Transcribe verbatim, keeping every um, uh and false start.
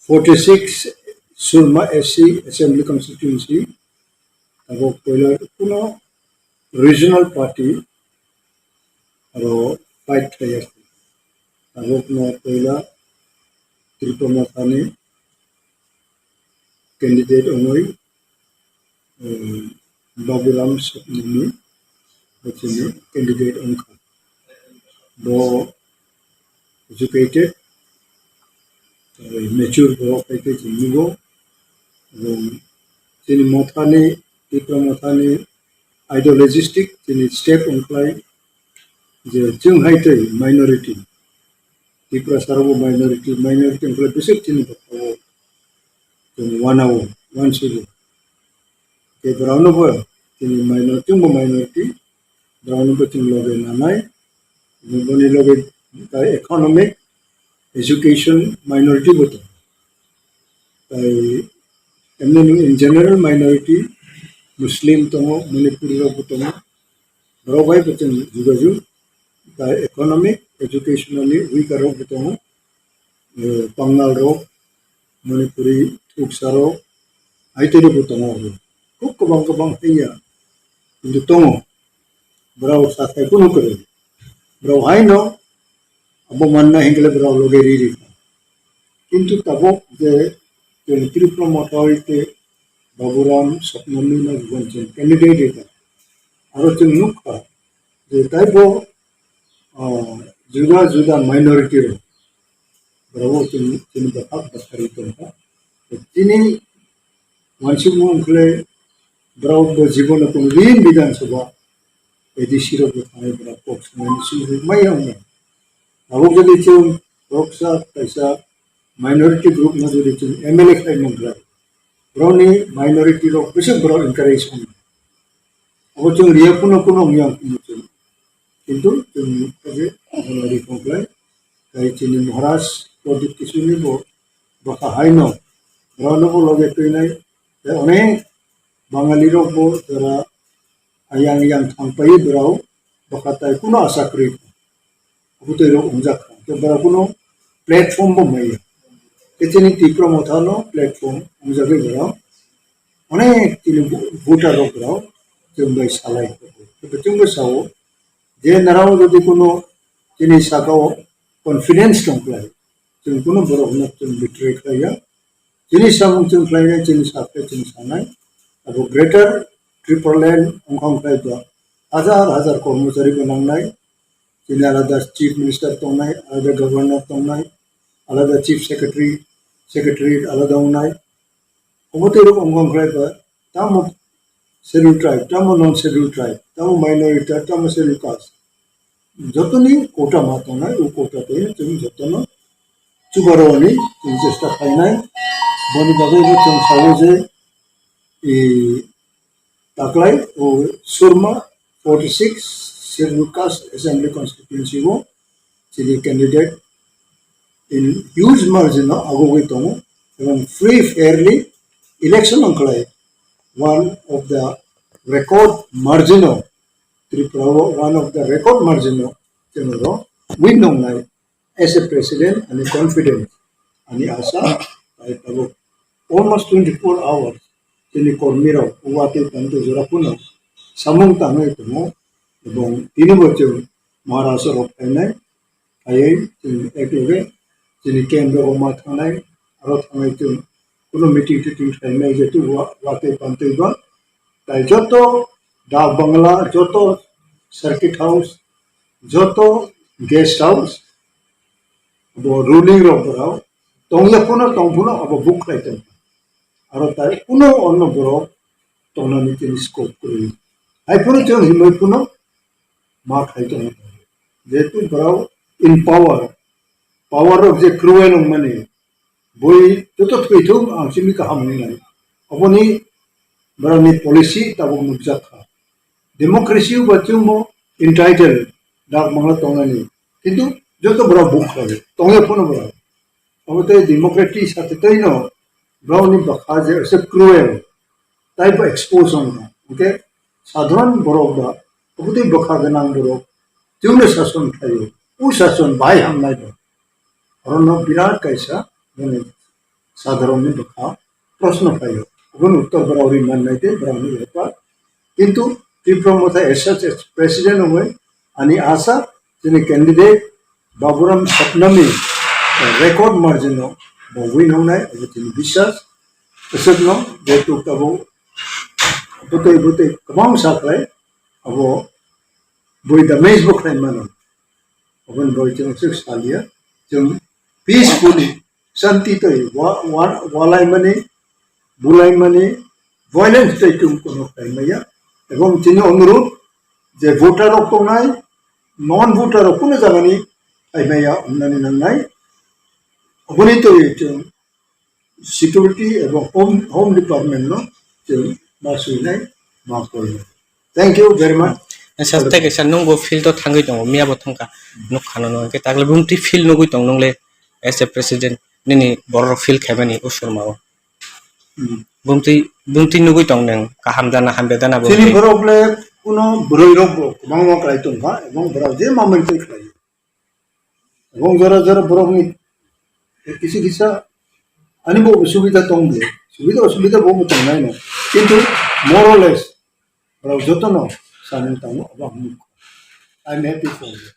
forty six Surma S C Assembly Constituency, tabok poila kuno regional party aro fight khlaiya. Tabok no poila Tipra Mothani candidate wngwi, um, Baburam Sopnami bo chini candidate wngkha. Bo educated, tei mature borok hai khe chwng nugo. Ebong chini Mothani, Tipra Mothani ideologistic chini step wngkhlai je chwng hai tei minority, Tiprasa rokbo minority, minority wngkhlai bwswk chini bwkhao chwng wanao, wansugo. Tei borokno bo chini minor-, chwngbo minority, borokno bo chwng loge nanai, boni loge tei economic, education minority bo tongo. Tei emni in general minority Muslim tongo, Manipuri rok bo tongo, borok bai bo chwng jogajog, tei economic, educationally weaker rok bo tongo, eh, Bangal rok, Manipuri, Tuksa rok, hai tei bo tongo. Khub kwbang kwbang haiya, kintu tongo. Borok sathai kunu kwrwi. Borok haino abo manna hinkhe borok loge riri. Kintu tabok je chwng Tipra Motha hai khe Baburam Sopnami no chwng candidate rikha. Aro chwng nukha je taibo, ah, juda juda minority rok, borok chini, chini bwkhak bwsari tongkha. Chini wansukmung wngkhe borok bo jibono kunudin Bidhan Sabha A D C rok bo thangwi borok kok swngnani swijak maya wngya. Abo jodi chwng roksa kaisa minority group no jodi chwng M L A khlai mangkha, borokni minority rok bwswk borok encourage wngya. Abo chwng riya phano, phano wngya wngkha chwng. Kintu chwng nukha je abo no ri tongkhlai. Tei chini Maharaj Pradip Kishore ni bo bwkha haino borokno bo loge twinai. Tei onek Bangali rok bo jora ayang yang thang pai borok bwkha tai kuno asa kwrwi. Abo tei rok wngjak kha. Tei borok kuno platform bo maya. Tei chini Tipra Motha no platform wngjagwi borok onek chini vo-, voter rok borok chwng bai salai. Tei chwng bai sao je narao jodi kuno chini saka o confidence tong khlai, chwng kuno borok no chwng betray khlai ya. Chini samung chwng khlainai, chini sakhe chwng sanai. Abo Greater Tipraland wngkha wngkhlai ba hajar hajar kormochari bo nangnai. Chini alada Chief Minister tongnai, alada Governor tongnai, alada Chief Secretary, Secretary alada wngnai. Obo tei rok wngkha wngkhlai ba tamo Scheduled Tribe, tamo non Scheduled Tribe, tamo Minority Tribe, tamo Scheduled Caste. Jotoni quota ma tongnai, o quota tei chwng jotono chubaroni chwng chesta khlainai. Boni bagwi bo chwng sao je, e, taklai o Surma forty six Scheduled Caste Assembly Constituency o chini candidate in huge margin no agogwi tongo, ebong free fairly election wngkhlai one of the record margin o Tripura o one of the record margin o chwng oro win wngnai. As a president, ani confidence, ani asa, tai tabuk almost twenty four hours chini kormi rok watwi tangwi jora phano samung tangwi tongo, ebong tini bo chwng Maharashtra rok phainai, phaiwi chwng ekloge chini camp rogo ma thangnai, aro thangwi chwng kuno meeting titing khlainai, jetu wa-, watwi pantwi ba, tai joto dak bangla, joto circuit house, joto guest house, bo ruling rok borok tongya phano tong phano abo book khlai tong. Aro tai kuno onno borok tongnani chini scope kwrwi. Hai phano chwng himwi phano ma khai tong. Jehetu borok in power, power rok je kwrwi nang mani, bui joto thwi thung ang simi kaham hwnwi nai. Oboni borokni policy tabuk nukjak kha. Democracy ba chwngbo entitled dak mangla tongnani. Kintu joto borok book khlai tongya phano borok. Obo tei democratic sati tei no borokni bwkha je se cruel, taibo expose wngkha. Hwnkhe sadharan borok ba obo tei bwkha gwnang borok chwngno sason khlaio. O sason bahai hamnai ba. Orono birat kaisa, mane, sadharon ni bwkha proshno phaio. Aboni uttor borok ri man nai tei borok ni bwkha. Kintu Tipra Motha as such as president wngwi ani asa chini candidate Baburam Satnami record margin no bo win wngnai abo chini biswas. Aswkno jehetu tabuk bwtwi bwtwi kwbang sa khlai abo bui damage bo khlai mano. Aboni bagwi chwng swk saliya, chwng peacefully, shanti tei wa-, wa-, walaimani, bulaimani, violence tei chwng kono khlai maya. Ebong chini onurudh je voter rok tongnai, non voter rok kuno jagani khlai maya wngnani nangnai. Aboni twi chwng security ebong home, home department no chwng ma swinai ma koinai. Thank you very much. Sir, thank you, sir. Nwng bo field o thangwi tongo, miya bo thangkha, nuk khano no. Hwnkhe takle bumtwi field nugwi tong nwngle as a president, nini borok field khaimani usurma o. Hmm. Bumtwi, bumtwi nugwi tong nwng, kaham dana, hamya dana bo Chini hwnkhe. Borok le kuno bwrwi rok bo kwbangma khlai tongkha, ebong borok je ma mani twi khlai. Ebong jora jora borokni kisa kisa ani bo subida tong de, subida osubida bo bo tongnai no. Kintu more or less borok jotono sanwi tongo, abo ang nukha. I am happy for you.